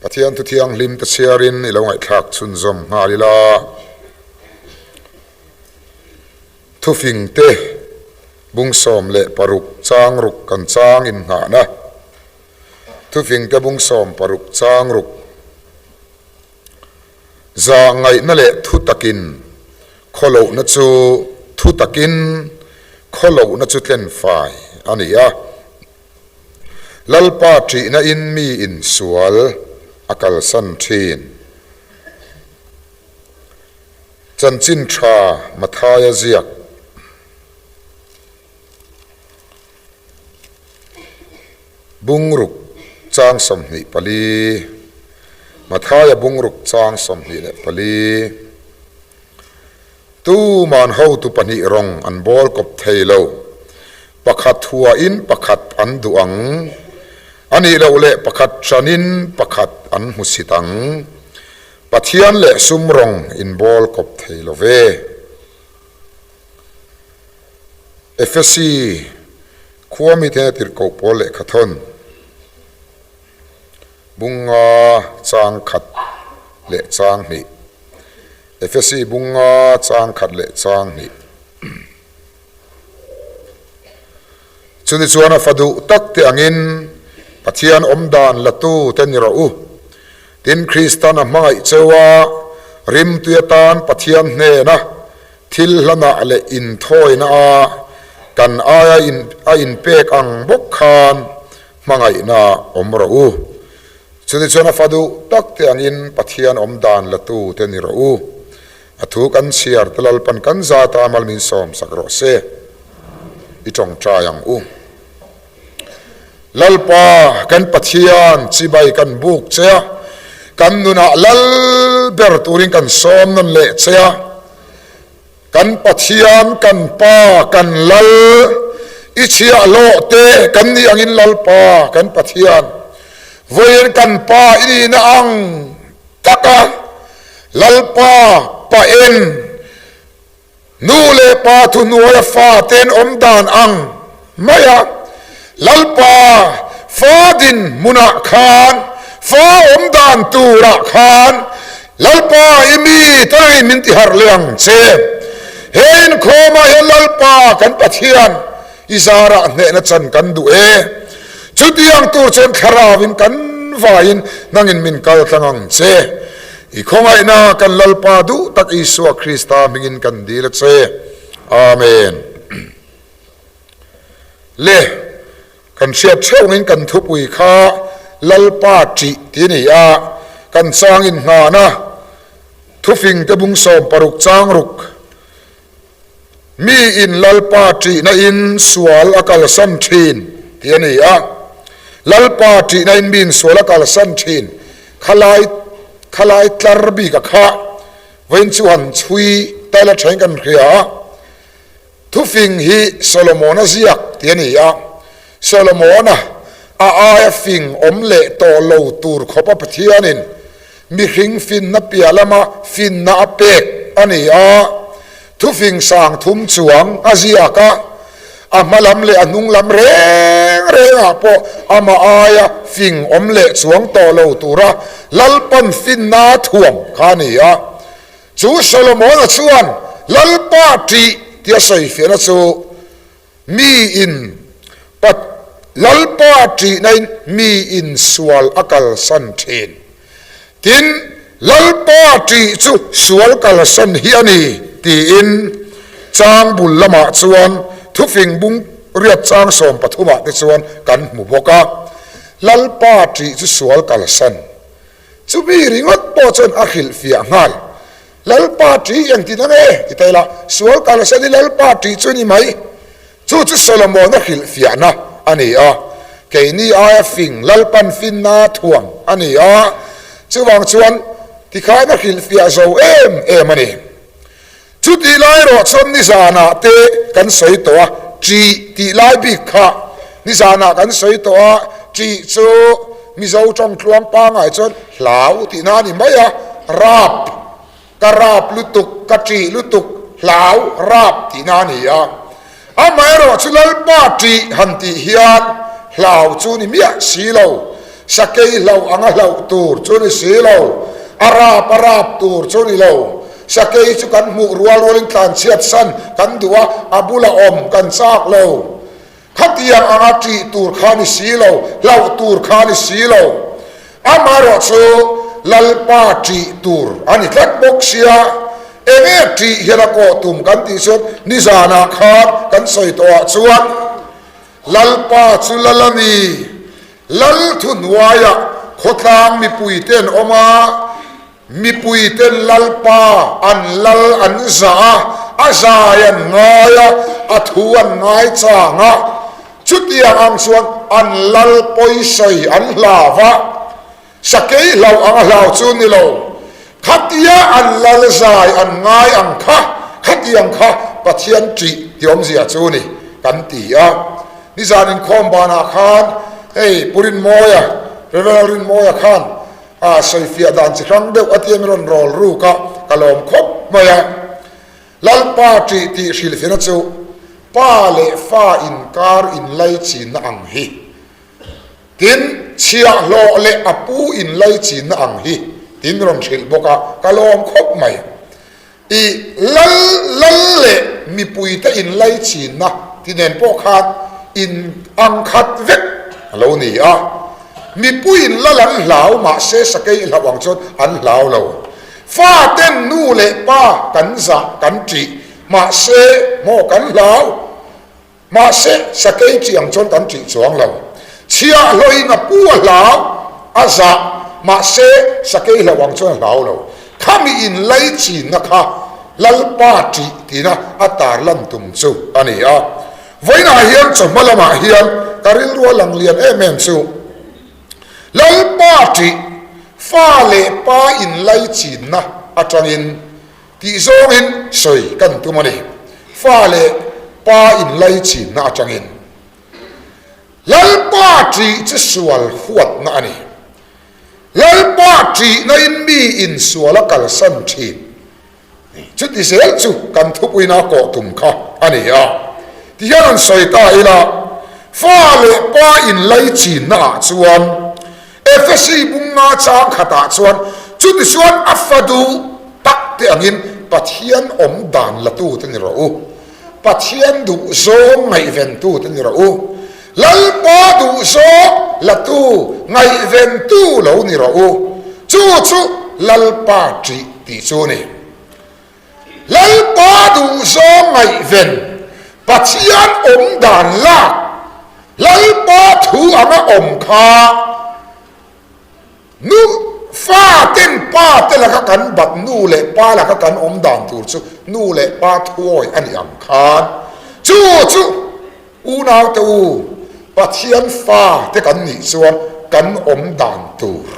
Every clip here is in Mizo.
Pathian thu thianghlim te chhiarin i lo ngaihthlak chhunzawm nghal ila. Thufing te bung 16 chang ruk kan chang innghahna. Thufing te bung 60 chang ruk. Zahngaihna leh thu takin khawlohna chu thu takin khawlohna chu tlenfai a ni a. Lalpa ṭihna in mi insual a kalsan ṭhin. Chanchin ṭha Mathaia ziak. Bungruk chang 24, Mathaia bungruk chang 24, Tuman hotu pahnih rawng an bawl kawp thei lo, pakhat huain pakhat an duh ang, a nih loh leh pakhat ṭanin pakhat an hmusit ang. Pathian leh sum rawng in bawl kawp thei lo ve. Efesi khua mite tirhkoh pawl lehkha thawn bunga chang khat leh chang hnih. Efesi bunga chang khat leh chang hnih. Chuni chuan a fa duh tak te angin Pathian awmdan latu te ni rawh u. Tin, Kristan a hmangaih cheu a, rimtui atan Pathian hnena thil hlanah leh inthawina a kan aia a inpek ang bawk khan hmangaihna awm rawh u. Chuni chuan a fa duh tak te angin Pathian awmdan latu te ni rawh u. A thu kan chhiar te Lalpan kan zata mal min sawm sak rawh se. I tawngtai ang u. Lalpa kan Pathian chibai kan buk che a, kan nunah lal ber turin kan sawm nawn leh che a. Kan Pathian, kan Pa, kan Lal, i chhiahhlawh te kan nih angin Lalpa kan Pathian, vawiin kan Pa i nihna ang taka Lalpa Pa en, Nu leh pa thuhnuaia fate'n awm dan ang mai a, Lalpa fa din hmunah khan, fa awm dan turah khan, Lalpa i mi tangin min ti harh leh ang che. He inkhawmah hian Lalpa kan Pathian i zarah hnehna chan kan duh e. Chutiang tur chuan thlarauin kan vaiin nangin min kal tlang ang che. I khawngaihna kan Lalpa duh tak Isua Krista hmingin kan dil a che. Amen. Le, kan hriat theuhngin kan thupui kha Lalpa ṭih ti a ni a, kan changin nghahna thufing te bung 60 chang ruk mi in Lalpa ṭihna in sual a kalsan ṭhin tih a ni a. Lalpa ṭihna in mi in sual a kalsan ṭhin khalai khalai tlar bik a kha vawiin chu han chhui taila ṭhain kan hria a. Thufing hi Solomona ziak tih a ni a. Solomona a aia fing awm leh tawh lo tur khawpa Pathianin Mihring finna piah lama finna a pek a ni a, thufing sang thum chuang a ziak a, a hma lam leh a hnung lam reng rengah pawh amah aia fing awm leh chuang tawh lo tura Lalpan finna a thuam kha a ni a. Chu Solomona chuan Lalpa ṭih tia sawifiahna chu Mi in Pat Lalpa ṭihna in mi in sual a kalsan ṭhin. Tin, Lalpa ṭih chu sual kalsan hi a ni, tiin chang bul lamah chuan thufing bung riat chang 13 ah te chuan kan hmu bawk a. Lalpa ṭih chu sual kalsan. Chumi ringawt pawh chuan a hrilhfiah nghal. Lalpa ṭih engtin ang e? ti ta ila, sual kalsan hi Lalpa ṭih chu a ni mai. Chu chu Solomona hrilhfiahna a ni a, keini aia fing Lalpan finna thuam a ni a, chuvang chuan tikhan a hrilhfiah zo em em a ni. Chutih lai erawh chuan nizanah te kan sawi tawh a, ṭih tih lai bik kha nizanah kan sawi tawh a, ṭih chu Mizo ṭawng tluang pangai chuan hlau tihna a ni mai a, rap, ka rap lutuk, ka ṭih lutuk, hlau, rap tihna a ni a. Amaherawh chu Lalpa ṭih han tih hian hlau chu ni miah si lo. Sakei hlauh anga hlauh tur chu ni si lo, a rap a rap tur chu ni lo. Sakei chu kan hmuh rual rualin tlanchhiat san kan duh a, a bula awm kan chak lo. Khatiang anga ṭih tur kha ni si lo, hlauh tur kha ni si lo. Amaherawh chu Lalpa ṭih tur a ni tlat bawk sia, enge ṭih hian a kawh tum kan tih chuan nizanah khan kan sawi tawhah chuan Lalpa chu lal a ni. Lal thuhnuaiah khawtlang mipuite an awm a, Mipuiten Lalpa an lal an zah a, a zai an ngai a, a thu an ngai chang a. Chutiang ang chuan an lal pawisawi an hlau a, sakei hlau ang a hlau chu ni lo. Khatia an lal zai an ngai ang kha, khatiang kha Pathian ṭih ti awmzia chu ni kan ti a. Nizan inkhawm banah khan hei Pu Rinmawia, Rev. Rinmawia khan A sawifiah dan chi hrang deuh a tia min rawn rawl ruk a, ka lawm khawp mai a. Lalpa ṭih tih hrilhfiahna chu pa leh fa inkar inlaichinna ang hi. Tin, chhiahhlawh leh a pu inlaichinna ang hi tin rawn hrilh bawk a, ka lawm khawp mai. I lal lal leh mipuite inlaichinna ti nen pawh khan in ang khat vek a lo ni a. Mipuiin lal an hlau mahse sakei hlauh ang chuan an hlau lo. Faten nu leh pa kan zah kan ṭih mahse maw kan hlau. Mahse, sakei ṭih ang chuan kan ṭih chuang lo. Chhiahhlawhin a pu a hlau, a zah, mahse, sakei hlauh ang chuan a hlau lo. Khami inlaichinna kha Lalpa ṭih tina a tarlan tum chu a ni a. Vawiinah hian chawhma lamah hian ka rilru a lang lian em em chu, Lalpa ṭih, fa leh pa inlaichinna aṭangin Tih zawngin sawi kan tum a ni. Fa leh pa inlaichinna atangin Lalpa ṭih chu sual huatna a ni. Lalpa ṭihnain mi insual a kalsan ṭhin. Chuti zel chu kan thupuina kawh tum kha a ni a. Tihian an sawi ta ila, fa leh pa inlaichinna ah chuan Efesi bunga chang khatah chuan chuti chuan a fa duh tak te angin Pathian awm dan latu te ni rawh u, Pathian duh zawng ngaihventu te ni rawh u, Lalpa duh zawng latu ngaihventu lo ni rawh u, chu chu Lalpa ṭih tih chu ni. Lalpa duh zawng ngaihven, Pathian awm dan lak, Lalpa thu anga awm kha nu fa ten pa te laka kan bat nu leh pa laka kan awm dan tur chu nu leh pa thuawi a nih ang khan chu chu unau te u Pathian fa te kan nih chuan kan awm dan tur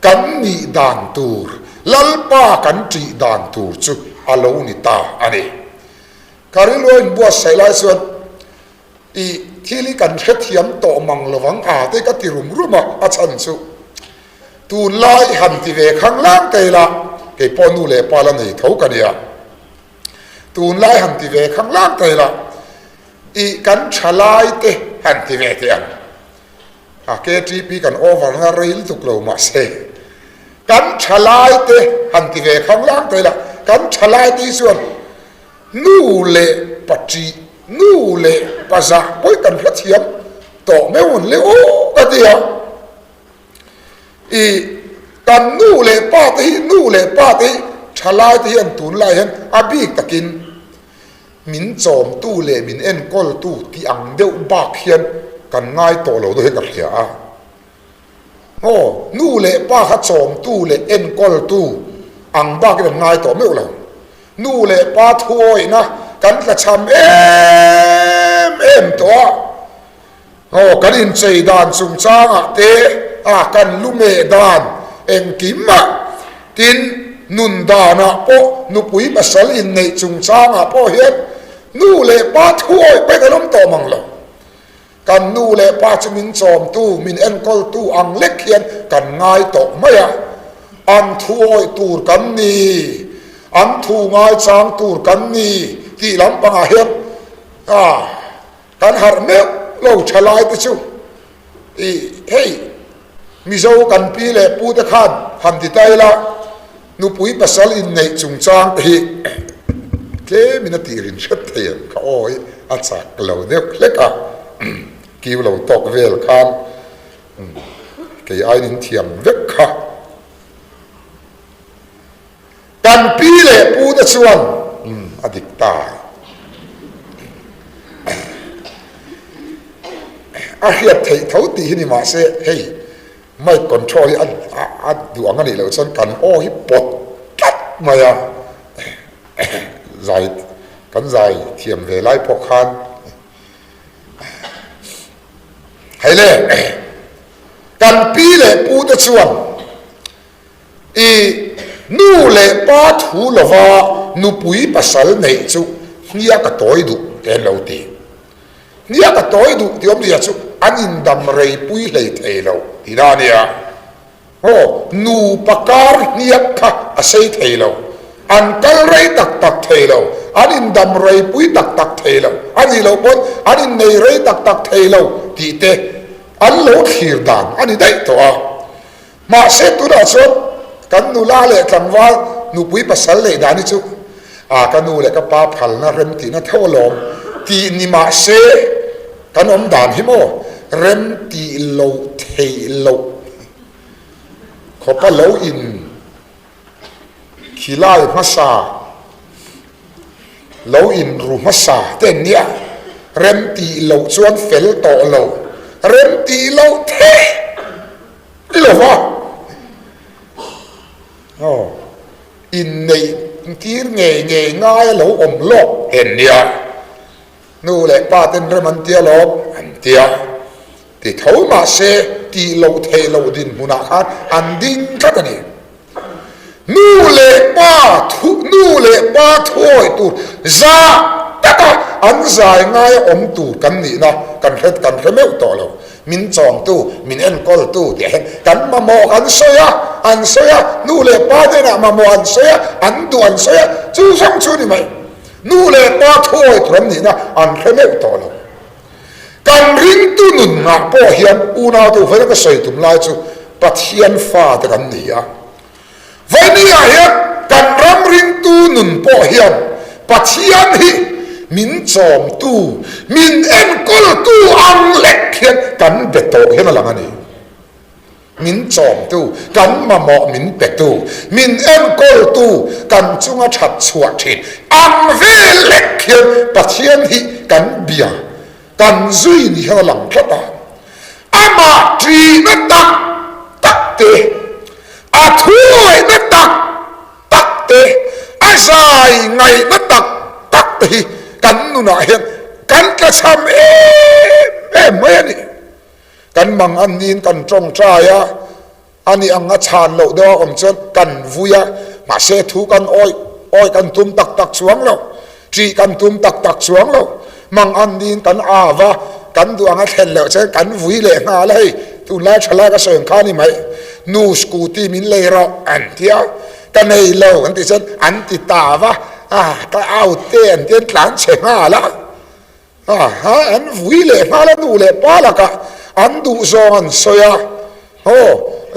Kan nih dan tur, Lalpa kan ṭih dan tur chu a lo ni ta a ni. Ka rilru a inbuatsaih lai chuan i thil hi kan hrethiam tawh mang lo vang a te ka ti rum rum a, a chhan chu tunlai han ti ve khang lang ta ila, kei pawh nu leh pa la nei tho ka nia, tunlai han ti ve khang lang ta ila i kan ṭhalai te han ti ve teh ang. A KTP kan over na rei lutuk lo mahse kan thalai te han ti ve khang lang ta ila kan thalai te hi chuan nu leh pa ṭih nu leh pa zah pawh kan hrethiam tawh meuh ang le aw ka ti a i kan nu leh pa te hi nu leh pa te hi thalai te hian tunlai hian a bik takin Min chawmtu leh min enkawltu tih ang deuh bak hian kan ngai tawh lo deuh hian ka hria a. Aw, nu leh pa kha chawmtu leh enkawltu ang bakin an ngai tawh meuh lo. Nu leh pa thuawihna kan tlachham em em tawh a. Aw, kan inchei dan chungchangah te, a kan lu meh dan engkimah, tin, nun danah pawh nupui pasal inneih chungchangah pawh hian nu leh pa thuawih pawhin kan awm tawh mang lo. Kan nu leh pa chu min chawmtu, min enkawltu ang lek hian kan ngai tawh mai a. An thuawih tur kan ni, an thu ngaichang tur kan ni tih lampangah hian a. Kan harh meuh lo tha lai te chu i hei Mizo kan pi leh pu te khan han ti ta ila, nupui pasal inneih chungchang te hi tlemin a tih rin hret thei ang ka aw hi a chak lo deuh hlek a, kiu lo tawk vel khan kei aiin in thiam vek kha. Kan pi leh pu te chuan a dik ta. A hriat theih tho tih hi ni mah se hei mic control hi a duh ang a nih loh chuan kan aw hi pawt tlat mai a, zai kan zai thiam ve lai pawh khan hei le kan pi leh pu te chuan I nu leh pa thu lova nupui pasal neih chu hniak a tawi duh te an lo ti. Hniak a tawi duh tih awmzia chu an indam rei pui hlei thei lo tihna a nia. Aw, nupa kar hniak kha a sei thei lo, an kal rei tak tak thei lo, an indam rei pui tak tak thei lo, a nih loh pawn an innei rei tak tak thei lo tih te an lo thlir dan a ni daih tawh a. Mahse tunah chuan kan nula leh tlangval nupui pasal neih dan hi chu a ka nu leh ka pa phalna rem tihna tho alawm tih ni mahse kan awm dan hi maw rem tih loh theih loh khawpa lo in khilai hmasa lo in ru hmasa te an nia rem tih loh chuan fel tawh lo rem tih loh theih Ni lo va, aw, inneih tir ngei ngei ngai a lo awm lawk en nia, nu leh pa ten rem an tia lawm an tia, ti tho mah se tih loh theih loh dinhmunah khan an ding tlat a ni. Nu leh pa thu, nu leh pa thuawi tur zah taka an zai ngaia awm tur kan nihna kan hre kan hre meuh tawh lo. Min chawmtu, min enkawltu tih hian kan mamawh kan sawi a, an sawi a, nu leh pa hnenah mamawh an sawi a, an duh an sawi a, chu zawng chu ni mai. Nu leh pa thuawi tur an nihna an hre meuh tawh lo. Kan ringtu nunah pawh hian unautu vawiin ka sawi tum lai chu Pathian fate kan ni a. Vawinia hian kan ram ringtu nun pawh hian Pathian hi min chawmtu, min enkawltu ang lek hian kan be tawh hian a lang a ni. Min chawmtu, kan mamawh min petu, min enkawltu, kan chunga that chhuah thin ang vel lek hian Pathian hi kan bia, kan zui ni hian a lang tlat a. Amah ṭihna tak tak te, a thuawihna tak tak te, a zai ngaihna tak tak te hi kan nunah hian kan tlachham em em mai a ni. Kan mang an niin kan tawngtai a, a nih ang a chhan loh deuh a awm chuan kan vui a, mahse thu kan awih awih kan tum tak tak chuang lo, ṭih kan tum tak tak chuang lo, mang an niin kan av a, kan duh ang a thlen loh chuan kan vui leh nghal a, hei tunlai thalai ka sawi ang kha a ni mai, nu scooty min lei rawh an ti a, ka nei lo an tih chuan an ti ta va, ah ka out te an ti an tlan chhe nghal a. Aha, an vui leh nghal a nu leh pa lakah an duh zawng an sawi a, aw,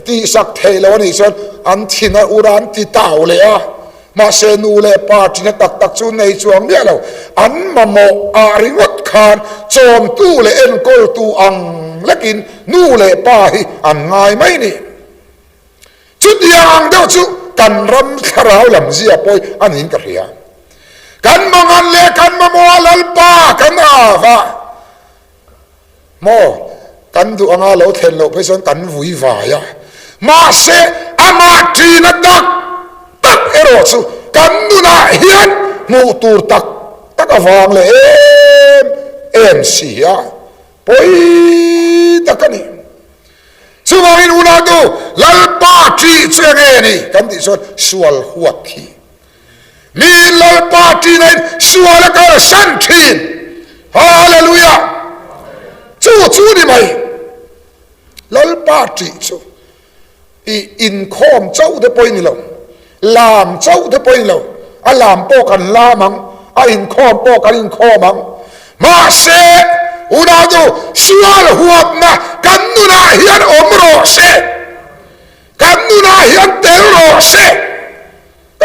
tihsak theih loh a nih chuan an thin a ur a, an ti tau leh a, mahse nu leh pa ṭina tak tak chu nei chuang miah lo, an mamawh ah ringawt khan chawmtu leh enkawltu ang lekin nu leh pa hi an ngai mai ni. Chutiang ang deuh chu kan ram thlarau lam zia pawi a niin ka hria. Kan mangan leh kan mamawh a Lalpa kan av a, maw kan duh anga lo thlen loh phei chuan kan vui vai a, mahse amah ṭina tak tak erawh chu kan nunah hian hmuh tur tak tak avang leh em em si a pawi tak a ni. Chuvangin unautu, Lalpa ṭih chu eng nge ni? Kan tih chuan sual huat hi. Miin Lalpa ṭihna in sual a kalsan ṭhin. Hallelujah! Chu chu ni mai. Lalpa ṭih chu i inkhawm chauh te pawh i ni lo, lam chauh te pawh i ni lo, a lam pawh kan lam ang, a inkhawm pawh kan inkhawm ang. Mahse, unautu, sual huatna kan nunah hian awm rawh se.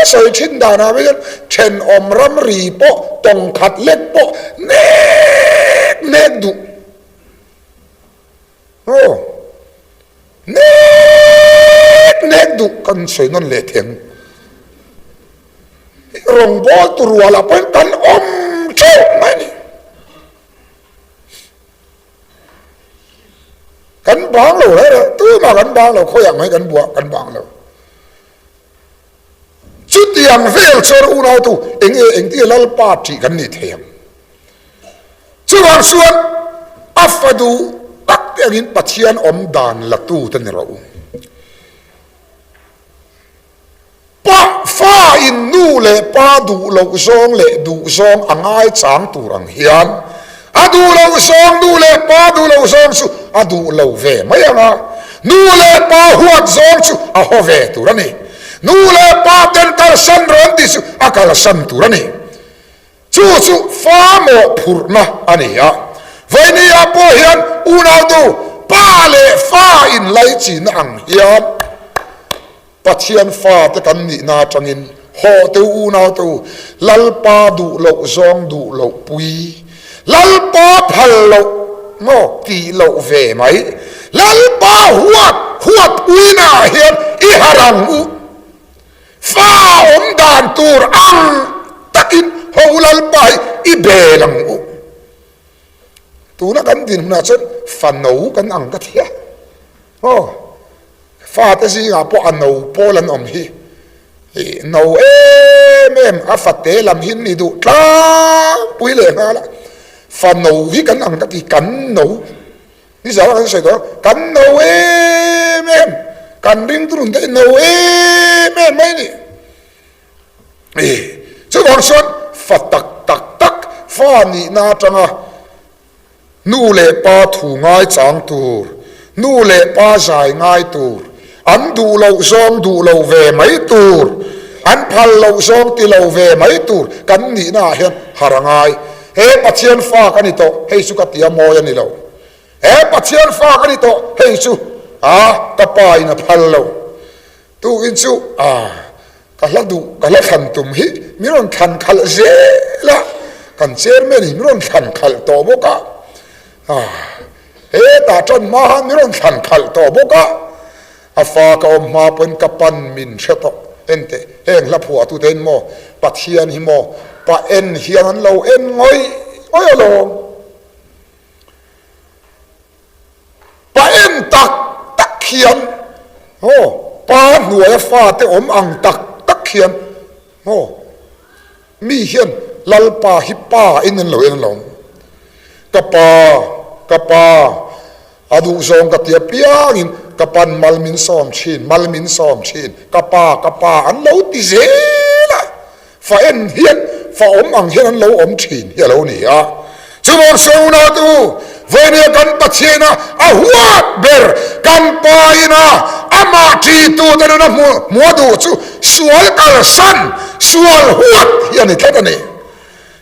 Ka sawi thin danah mai chuan thenawm ramri pawh tawng khat lek pawh nek nek duh. Aw, nek nek duh kan sawi nawn leh theng. Rawngbawltu rualah pawhin kan awm theuh mai a ni. Kan bang lo reng reng, tumah kan bang lo, khawiah mai kan buah kan bang lo. Chutiang vel chuan unautu eng nge engtia Lalpa tih kan nih thei ang? Chuvang chuan a fa duh tak te angin Pathian awm dan la tu te ni rawh u. Pa fa in nu leh pa duh loh zawng leh duh zawng a ngai chang tur ang hian a duh loh zawng nu leh pa duh loh zawng chu a duh lo ve mai ang a, nu leh pa huat zawng chu a haw ve tur a ni. Nu leh pa ten kalsan rawn tih chu a kalsan tur a ni. Chu chu fa mawhphurhna a ni a. Vawinia pawh hian unautu pa leh fa inlaichinna ang hian Pathian fate kan nihna atangin hawhte u unaute u, Lalpa duh loh zawng duh loh pui, Lalpa phal loh maw tih loh ve mai, Lalpa huat huat puinaah hian i harh ang u. Fa awm dan tur ang takin ho Lalpa hi i bel ang u. Tuna kan dinhmunah chuan fa no kan ang ka ti a. Aw, fate zingah pawh a no pawl an awm hi. No em em a fate lam hi ni duh tlangpui leh nghal a. Fa no hi kan ang ka ti, kan no. Nizara kan sawi tawh a, kan no em em, kan ringtu nun te hi no em em mai a ni. Chuvang chuan fa tak tak tak fa nihna atanga nu leh pa thu ngai chang tur, nu leh pa zai ngai tur, an duh loh zawng duh lo ve mai tur, an phal loh zawng ti lo ve mai tur kan nihna ah hian har a ngai. He Pathian fa ka ni tawh, hei chu ka tia mawi a ni lo. He Pathian fa ka ni tawh, hei chu a ka pa in a phal lo. Tukin chu a ka hla duh, ka hla thlan tum hi min rawn thlan khalh zel a, kan chairman hi min rawn thlan khalh tawh bawk a, a hetah tan hma khan min rawn thlan khalh tawh bawk a. A fa ka awm hma pawhin ka pan min hre tawh. Enteh, heng hla phuahtute in maw Pathian hi maw pa en hian an lo en ngawih ngawih alawm. Pa en tak tak hian maw pa hnuaia fate awm ang tak tak hian maw Mi hian Lalpa hi pa in an lo en alawm. Ka pa, ka pa, a duh zawng ka ti apiangin ka pan mal min sawm thin, mal min sawm thin, ka pa, ka pa an lo ti zel a. Fa en hian, fa awm ang hian an lo awm thin hi a lo ni a. Chuvang sawiuna te u, vawinia kan Pathiaina a huat ber, kan Paina amah ṭitute nuna hmua duh chu sual kalsan, sual huat hi a ni tlat a ni.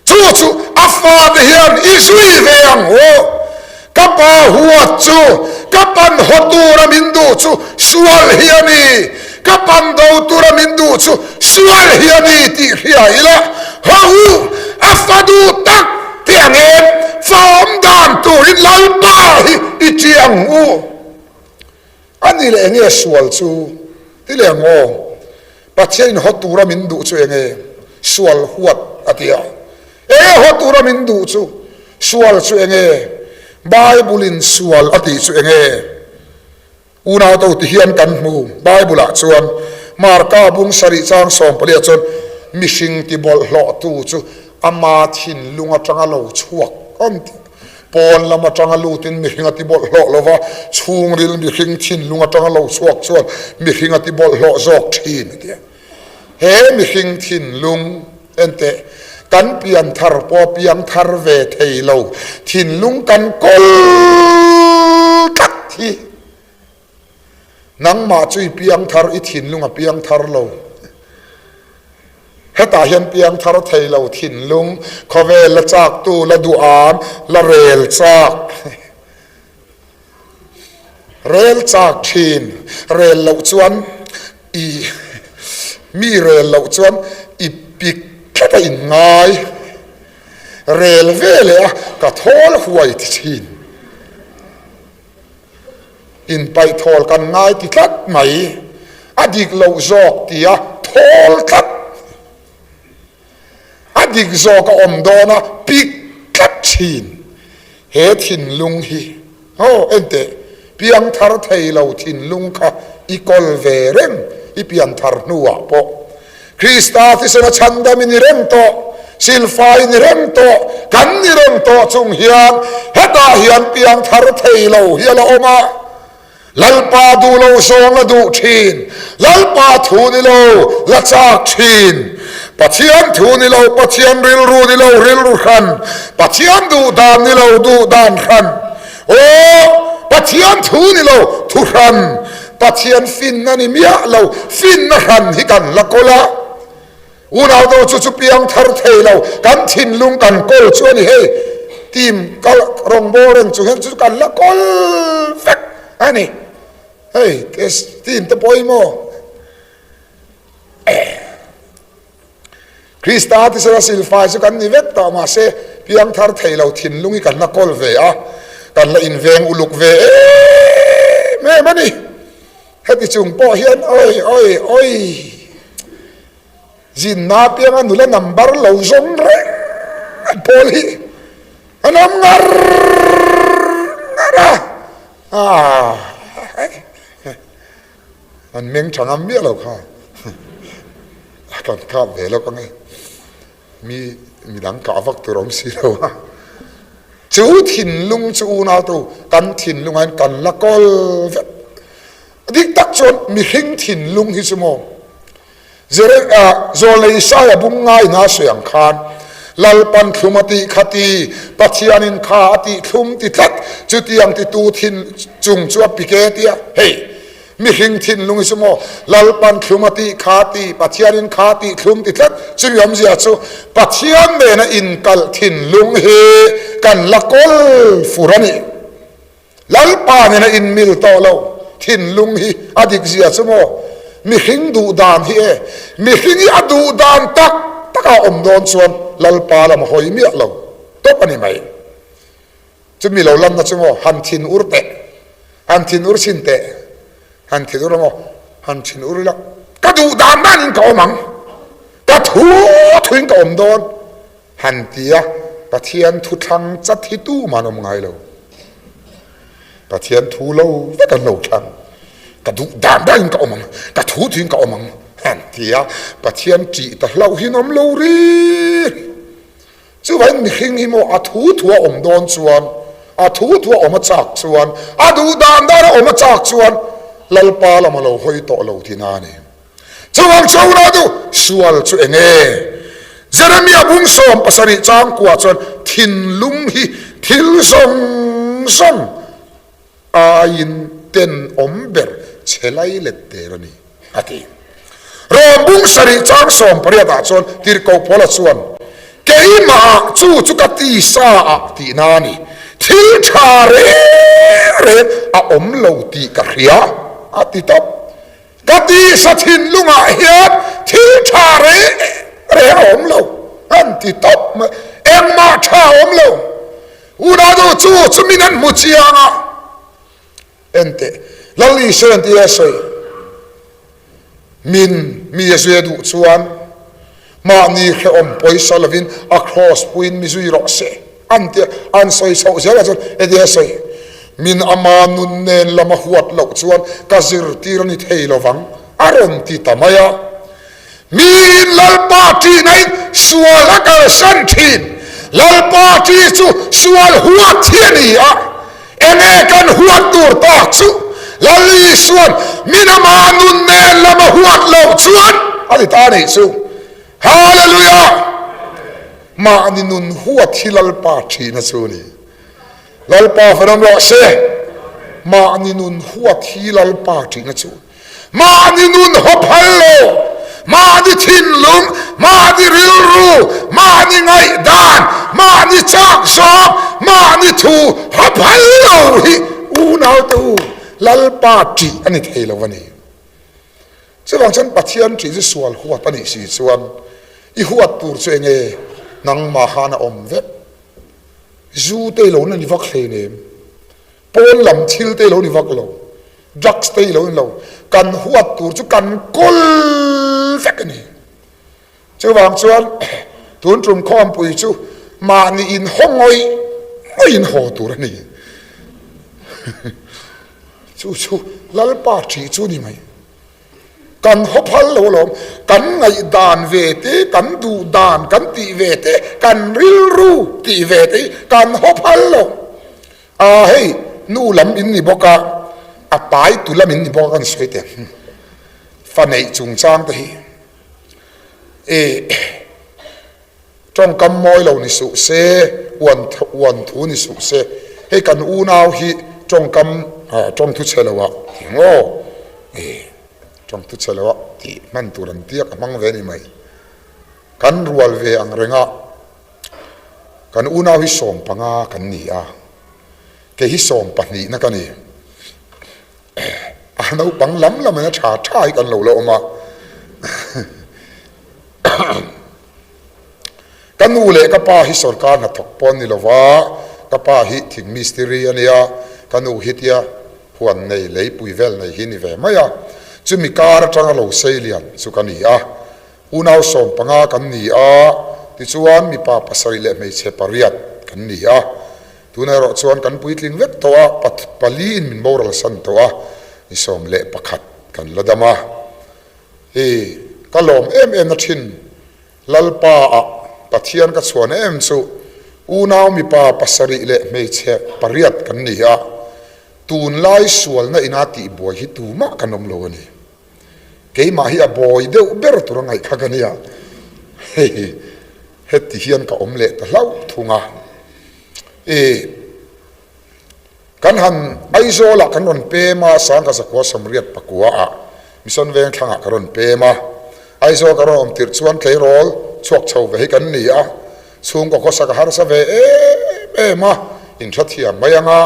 Chu chu a fate hian i zui ve ang u. Ka pa huat chu, ka pan haw tura min duh chu sual hi a ni, ka pan do tura min duh chu sual hi a ni tih hria ila, haw u, a fa duh tak tih ang em, fa awm dan turin Lalpa hi i ṭih ang u. A ni leh enge sual chu? Ti leh ang aw. Pathianin haw tura min duh chu enge? Sual huat a ti a. Enge haw tura min duh chu? Sual chu enge? Bible-in sual a tih chu enge? Unauto ti hian kan hmu. Bible-ah chuan Marka bung sarih chang sawmpaliah chuan mihring ti bawlhhlawhtu chu ama thinlung atanga lo chhuak an ti. Pawn lam atanga lutin mihring a ti bawlhhlawh lo va, chhungril mihring thinlung atanga lo chhuak chuan mihring a ti bawlhhlawh zawk thin a ti a. He mihring thinlung enteh kan pian thar pawh a piang thar ve thei lo, thinlung kan kawl tlat hi. Nangmah chu i piang thar, i thinlung a piang thar lo. Hetah hian piang thar thei lo thinlung, khawvel la chaktu, la duham, la rel chak, rel chak thin, rel loh chuan i. Mi rel loh chuan i pik tlat a in ngai. Rel ve leh a ka thawl huai ti thin. Inpaih thawl kan ngai ti tlat mai. A dik loh zawk tia thawl tlat. A dik zawk a awm dawn a pik tlat thin. He thinlung hi aw enteh piangthar thei lo thinlung kha i kawl ve reng i pianthar hnuah pawh Krista thisena chhandam i ni reng tawh, silfai i ni reng tawh, kan ni reng tawh chung hian hetah hian piangthar thei lo hi a la awm a. Lalpa duh lo zawng la duh thin, Lalpa thu ni lo la chak thin, Pathian thu ni lo, Pathian rilru ni lo rilru hran, Pathian duh dan ni lo duh dan hran, aw Pathian thu ni lo thu hran, Pathian finna ni miah lo finna hran hi kan la kawl a. Unau chu chu piang thar thei lo, kan thinlung kan kawl chu a ni hei, team kal rawngbâwl reng chung hian chu chu kan la kawl vek a ni. Hei team te pawimawh Krista tisela silfai chu kan ni vek tawh mahse piang thar thei lo thinlung hi kan la kawl ve a, kan la inveng uluk ve em em a ni. Heti chung pawh hian awi awi awi zinna apianga nula number lo zawng reng an pawl hi an awm ngar ngar a, aah an meng tha ngam miah lo kha a kan kap ve lawk ang e. Mi midang kah vak tur a awm si lo a, chu thinlung chu unautu kan thinlungah hian kan la kawl vek. Dik tak chuan mihring thinlung hi chu maw Zawlnei Isaia bung ngaina a sawi ang khan Lalpan thlum a tih kha ti, Pathianin kha a tih thlum ti tlat, chutiang titu thin chung chu a pik e tia hei. Mihring thinlung hi chu maw Lalpan thlum a tih kha ti, Pathianin kha tih thlum ti tlat, chumi awmzia chu Pathian nena inkalh thinlung hi kan la kawl fur a ni. Lalpa nena inmil tawh lo thinlung hi a dikzia chu maw mihring duh dan hi e, mihring hi a duh dan tak taka a awm dawn chuan Lalpa lam a hawi miah lo tawp a ni mai. Chumi lo lanna chu maw han thin ur teh, han thin ur chhin teh, han thin ur maw, han thin ur ila ka duh dan danin ka awm ang, ka thu thuin ka awm dawn han ti a, Pathian thu thlang chat hi tumah an awm ngai lo. Pathian thu lo vek an lo thlang, ka duh dan danin ka awm ang, ka thu thuin ka awm ang han ti a, Pathian ṭih ta hlauh hi an awm lo ri ri. Chuvangin mihring hi maw a thu thu a awm dawn chuan, a thu thu a awm a chak chuan, a duh dan dan a awm a chak chuan Lalpa lam a lo hawi tawh lo tihna a ni. Chuvang chu unau du sual chu eng nge? Jeremia bung 70 changkua chuan thinlung hi thil zawng zawng aiin tenawm ber che lai let der a ni, a ti. Rom bung sarih chang 18 ah chuan Tirhkoh Paula chuan, Keimahah chu chu ka tisa ah tihna a ni, thil tha reng reng a awm lo tih ka hria, a ti tawp. Ka tisa thinlungah hian thil tha reng reng a awm lo, an ti tawp mai. Engmah tha a awm lo. Unau chu chu min an hmu chiang a, enteh Lal Isua tia a sawi, Min mi a zui a duh chuan mahni hrehawm pawisa lovin a kraws puiin mi zui rawh se an ti a, an sawi chhoh zelah chuan hetia a sawi, Min ama nun nen lam a huat loh chuan ka zirtir a ni thei lovang a rawn ti ta mai a. Miin Lalpa ṭihnain sual a kalsan ṭhin. Lalpa ṭih chu sual huat hi a ni a. Enge kan huat tur tak chu? Lal Isua'n min ama nun nen lam a huat loh chuan a ti ta a nih chu. Hallelujah! Mahni nun huat hi Lalpa ṭhihna chu a ni. Lalpa fanawm rawh se. Mahni nun huat hi Lalpa ṭhihna chu. Mahni nun haw phal lo, mahni thinlung, mahni rilru, mahni ngaihdan, mahni chak zawng, mahni thu haw phal lo hi unaute u Lalpa ṭih a ni thei lo a ni. Chuvang. Chuvang chuan Pathian ṭih chu sual huat a nih si chuan i huat tur chu enge nangmah khan a awm vek. Zu te i lo na ni vak hleinem, pawn lam thil te i lo ni vak lo, drugs te i lo ni lo, kan huat tur chu kan kawl vek a ni. Chuvang chuan tun tum khawmpui chu mahni in haw ngawih ngawih in haw tur a ni. Chu chu Lalpa ṭih chu ni mai. Kan haw phal lo alawm, kan ngaihdan ve te, kan duh dan kan tih ve te, kan rilru tih ve te hi kan haw phal lo. Aa hei nu lam in ni bawk a, a pai tu lam in ni bawk a kan sawi teh ang. Fa neih chungchang te hi e tawngkam mawi lo ni suh se, uan uan thu ni suh se, hei kan unau hi tawngkam tawngthu chhe lo ah tih ang aw, e tawngthu chhe lo ah tih hman tur an tia ka hmang ve a ni mai. Kan rual ve ang reng a, kan unau hi 15 kan ni a, kei hi 12 na ka ni. A naupang lam lam in a tha tha hi kan lo la awm a. Ka nu leh ka pa hi sorkar hnathawk pawh an ni lo va, ka pa hi thing mistiri a nia, ka nu hi tia huan nei leipui vel nei hi ni ve mai a. Chumi kar atanga lo sei lian chu ka ni a. Unau 15 kan ni a, tichuan mipa pasarih leh hmeichhe pariat kan ni a. Tunah erawh chuan kan puitling vek tawh a, paliin min boral san tawh a, ni 11 kan la dam a. I ka lawm em em na thin Lalpa ah Pathian ka chhuan em chu unau mipa pasarih leh hmeichhe pariat kan ni a, tunlai sualna ina tihbuai hi tumah kan awm lo a ni. Keimah hi a bawi deuh ber tur a ngaih kha ka nia, hei heti hian ka awm leh ta hlauh thung a. I kan han Aizawlah kan rawn pem a, Sangha Zakua Sawmriat Pakua ah Mission Vengthlangah ka rawn pem a. Aizawl ka rawn awm tirh chuan tleirawl chhuak chho ve hi kan ni a, chhungkaw khawsak a harsa ve em em a, inhrethiam mai anga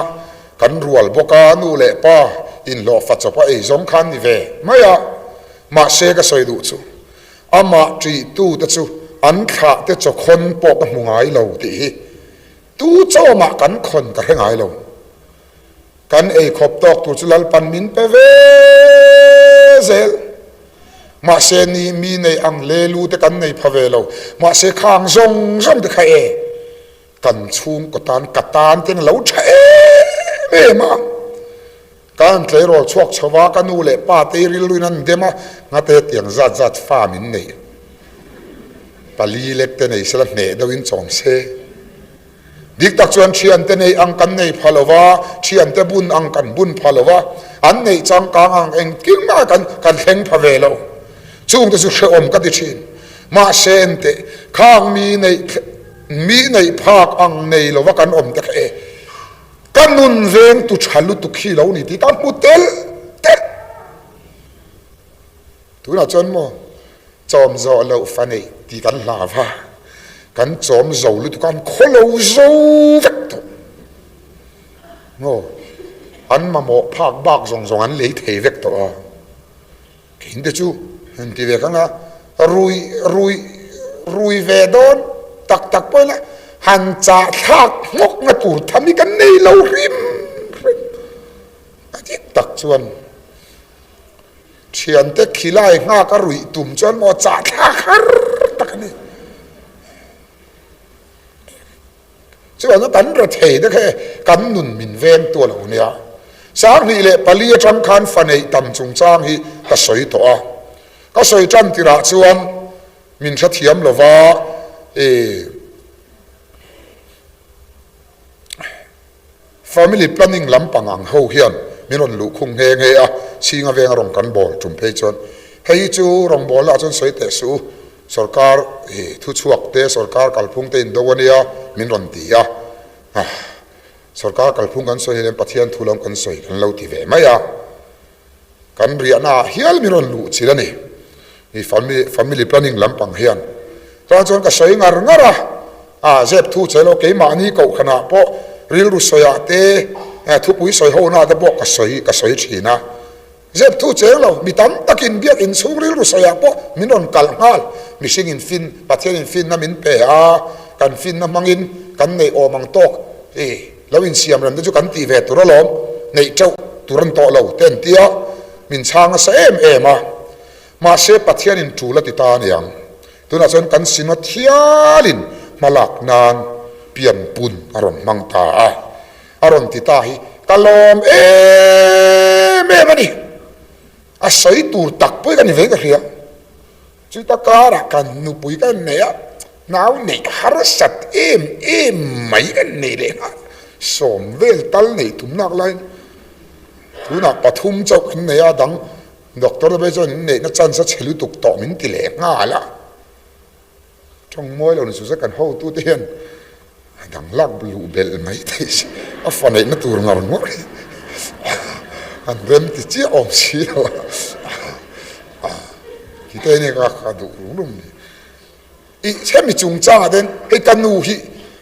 kan rual bawk a, nu leh pa inhlawhfa chawpa ei zawng khan ni ve mai a. Mahse ka sawi duh chu amah ṭihtute chu an thlahte chawkhawn pawh ka hmu ngai lo tih hi tu chawmah kan khawn ka hre ngai lo. Kan ei khawp tawk tur chu Lalpan min pe ve zel. Mahse ni mi nei ang lelu te kan nei pha ve lo. Mahse khang zawng zawng te kha e kan chhungkaw tan ka tan ten a lo tha em em a. Ka han tleirawl chhuak chho va, ka nu leh pa te rilruin an dem a, ngate hetiang zat zat fa min neih pali lek te nei sela hneh deuhin chawm se. Dik tak chuan thiante nei ang kan nei pha lo va, thiante bun ang kan bun pha lo va, an neih changkang ang engkim mah kan kan thleng pha ve lo. Chungte chu hrehawm ka ti thin. Mahse enteh, khang mi neih mi neih phak ang nei lova kan awm te kha e. Ka nun veng tu tha lutuk hi lo ni tih ka hmu tel telh. Tunah chuan maw chawm zawh loh fa neih tih kan hlau va, kan chawm zo lutuk a, an khaw lo zo vek tawh. Maw an mamawh phak bak zawng zawng an lei thei vek tawh a. Khin te chu han ti ve kang a, rui rui rui ve dawn tak tak pawh ila han chah thlak nghawk na tur tham hi kan nei lo hrim hrim. A dik tak chuan thiante khilai nghak a ruih tum chuan maw chah thlak har tak a ni. Chuan kan rethei te kha kan nun min veng tu a lo nia. 2004 atang khan fa neih tam chungchang hi ka sawi tawh a. Ka sawi tan tirah chuan min hrethiam lova i Family planning lampang ang ho hian min rawn luh khung nghe nghe a, chhinga venga rawn kan bawl tum phei chuan hei hi chu rawngbawlna ah chuan sawi teh suh u, sorkar thu chhuak te, sorkar kalphung te in do a nia min rawn ti a, sorkar kalphung kan sawi hian Pathian thu lam kan sawi kan lo ti ve mai a. Kan riahna ah hial min rawn luh chil a ni. I family planning lampang hian. Chuan chuan ka sawi ngar ngar a, a zep thu che lo keimahni kohhranah pawh rilru sawiah te, thupui sawi hona te pawh ka sawi ka sawi thin a. Zep thu cheng lo, mi tam takin biakinn chhung rilru sawiah pawh min rawn kalh nghal. Mihringin fin, Pathianin finna min pe a, kan finna hmangin kan neih awm ang tawk i lo insiam rem te chu kan tih ve tur alawm, neih teuh tur an tawh lo te an ti a, min chhang nasa em em a. Mahse Pathianin tul a ti ta aniang. Tunah chuan kan Synod hialin hmalak nan pianpun a rawn hmang ta a. A rawn ti ta hi ka lawm em em a ni. A sawi tur tak pawh hi ka ni ve ka hria. Chuta karah kan nupui ka nei a, nau neih harsat em em mai ka nei leh nghal. Sawm vel tal neih tum nak laiin tunah pathum chauh kan nei a, dang doctor te phei chuan in neihna chance a chhe lutuk tawh min ti leh nghal a. Tawng mawi lo ni chu zet kan hotute hian a dang lak luh belh mai theih si, a fa neihna tur ngar ngawr hi an rem ti chiah awm si lo a, ti te hi ka ka duh rum rum ni. I hemi chungchangah te hian hei ka nu hi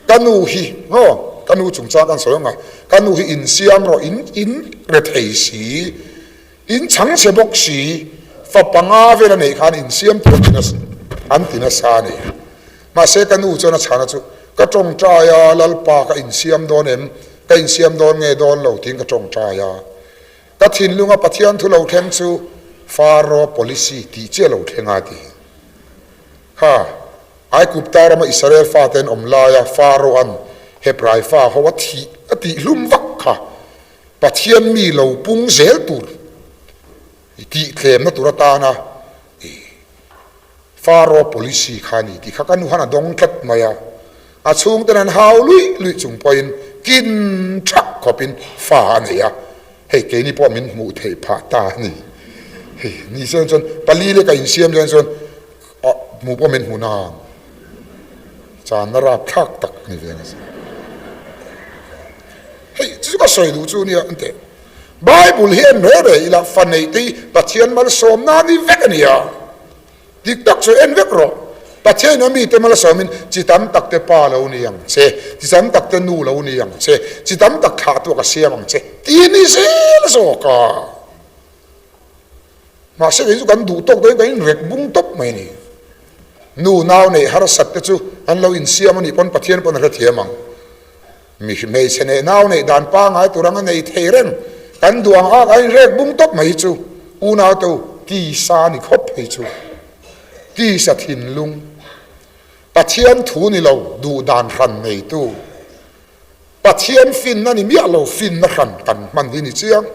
ka nu hi maw ka nu chungchang kan sawi ang a, ka nu hi insiam rawh in in re thei si. In chhang chhe bawk si, fa panga vel a neih khan insiam tur an ti nasa a ni. Mahse ka nu chuan a chhana chu, Ka tawngtai a, Lalpa ka insiam dawn em? Ka insiam dawn nge dawn lo? tiin ka tawngtai a. Ka thinlunga Pathian thu lo thleng chu Faro policy tih chiah lo thleng a ti. Kha, Aigupta rama Israel fate an awm laia Faro-a'n Hebrai fa ho a thih a tihhlum vak kha Pathian mi lo pung zel tur i tih tlemna tur atana i Faro policy kha a ni tih kha ka nu khan a dawng tlat mai a, a chhungten an hau luih luih chung pawhin kin thak khawpin fa a nei a, hei keini pawh min hmuh theih phah ta a ni. Hei ni chuan chuan pali leh ka insiam chuan chuan hmuh pawh min hmu nang. Channa rapthlak tak a ni ve nasa. Hei chu ka sawi duh chu nia an teh. Bible hi en reh reh ila fa neih te hi Pathian malsawmna ni vek a nia. Dik tak chu en vek rawh. Pathian in a mite malsawmin chi tam tak te pa lo ni ang che, chi tam tak te nu lo ni ang che, chi tam tak thlah tuah ka siam ang che ti ni zel zawk a. Mahse kei chu kan duh tawk deuhin kan inrek bung tawp mai a ni. Nu nau neih harsat te chu an lo insiam a nih pawn Pathian pawn a hrethiam ang. Mi hmeichhe neih nau neih dan pangai tur anga nei thei reng kan duh ang a kan inrek bung tawp mai hi chu unau te u tisa a ni khawp phei chu. Tisa thinlung Pathian thu ni lo duh dan hran neitu Pathian finna ni miah lo finna hran kan hman hi ni chiang.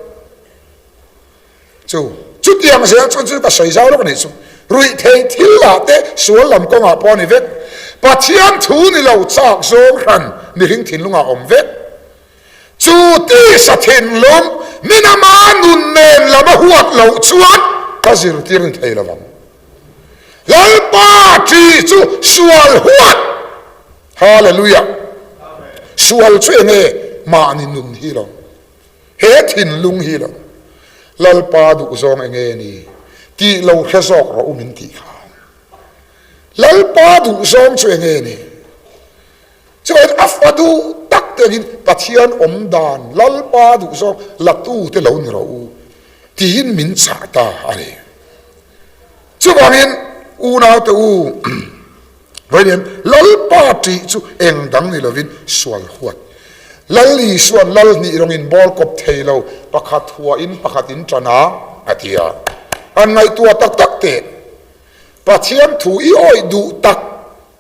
Chu chutiang zel chuan chu ka sawi zau lawk a nih chu. Ruih theih thil lah te sual lam kawngah pawh a ni vek. Pathian thu ni lo chak zawng hran mihring thinlungah a awm vek. Chu tisa thinlung min ama nun nen lam a huat loh chuan ka zirtir ni thei lo vang. Lalpa ṭi chu sual huat. Hallelujah. Sual chu enge mahni nun hi lo. He thinlung hi lo Lalpa duhzawng enge ni tih lo hre zawk rawh u min tih kha. Lalpa duhzawng chu enge ni? Chuan a fa duh tak te angin Pathian awm dan Lalpa duhzawng latu te lo ni rawh u tiin min chah ta a ni. Chuvangin unaute u Vawiin Lalpa ṭih chu eng dang ni lovin sual huat. Lal Isua'n lal hnih rawngin bawl kawp thei lo, pakhat huahin pakhat in ṭan a, a ti a. An ngaihtuah tak tak teh. Pathian thu i awih duh tak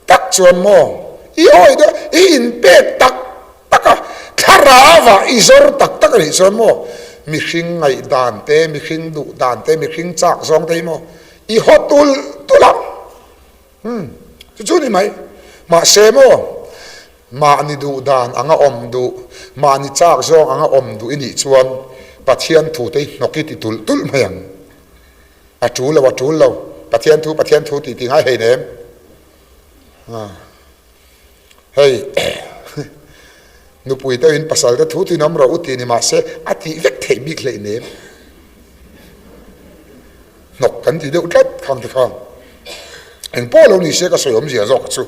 tak chuan maw? I awih duh a, i inpek tak tak a, thlarauah i zawr tak tak a nih chuan maw? Mihring ngaihdan te, mihring duh dan te, mihring chak zawng te hi maw? I haw tulh tulh ang. Umm, chu chu ni mai. Mahse maw, mahni duh dan anga awm duh, mahni chak zawng anga awm duh i nih chuan Pathian thu te hi hnawk i ti tulh tulh mai ang. A tul lo, a tul lo. Pathian thu, Pathian thu tih tih ngai hei nem. Hei, nupui deuhin pasal te thu thin awm rawh u tih ni mahse a tih vek theih bik hleih nem. Hnawk kan ti deuh tlat khang te khan. Eng pawh lo ni se ka sawi awmzia zawk chu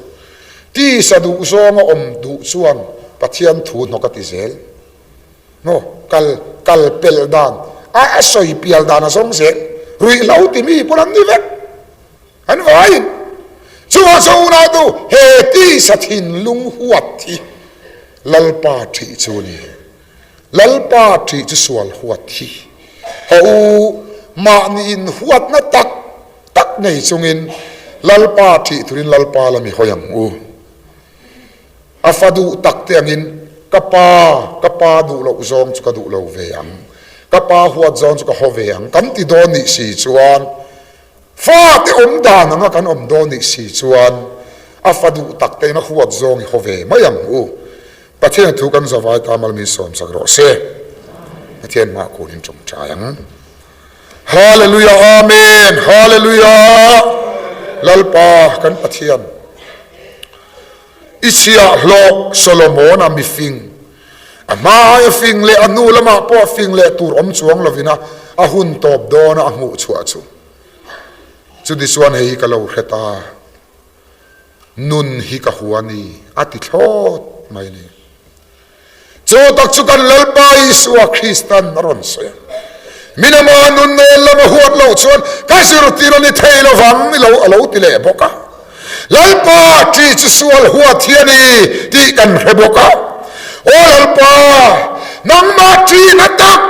tisa duh zawnga awm duh chuan Pathian thu hnawk a ti zel. Maw? Kal kal pelh dan. A a sawi pial dan a zawng zel. Ruihhlo ti mi pawn an ni vek. An vaiin. Chuvang chuan unautu he tisa thinlung huat hi Lalpa ṭih chu a ni. Lalpa ṭih chu sual huat hi. Haw u, mahni inhuatna tak tak nei chungin Lalpa ṭih turin Lalpa la mi hawi ang u. A fa duh tak te angin, Ka pa, ka pa duh loh zawng chu ka duh lo ve ang, ka pa huat zawng chu ka haw ve ang kan ti dawn nih si chuan, fate awm dan anga kan awm dawn nih si chuan a fa duh tak tein a huat zawng i haw ve mai ang u. Pathian thu kan zavai ta mal min sawmsak rawh se. Pathian hmah kunin tawngtai ang. Hallelujah Amen Hallelujah Lalpa kan Pathian I chhiahhlawh Solomon-a mifing a hma aia fing leh a hnu lamah pawh fing leh tur awm chuang lovin a a hun tawp dawna a hmuh chhuah chu chuti chuan hei hi ka lo hre ta nun hi ka hua ni a ti thlawt mai ni. Chu tak chu kan Lalpa Isua Kristan a rawn sawi a. Min ama nun nawn lam a huat loh chuan ka zirtir a ni thei lo vang ni lo a lo ti leh bawk a. Lalpa ṭi chu sual huat hi a ni tih kan hre bawk a. Aw Lalpa, nangmah ṭihna tak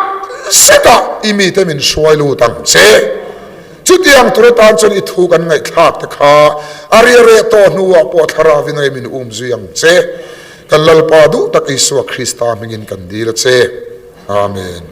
zetah i mite min hruai lut ang che. Chutiang tur atan chuan i thu kan ngaihthlak te kha a ria reh tawh hnuah pawh thlarauin rei min um zui ang che. Kan Lalpa duh tak Isua Krista hmingin kan dil a che. Amen.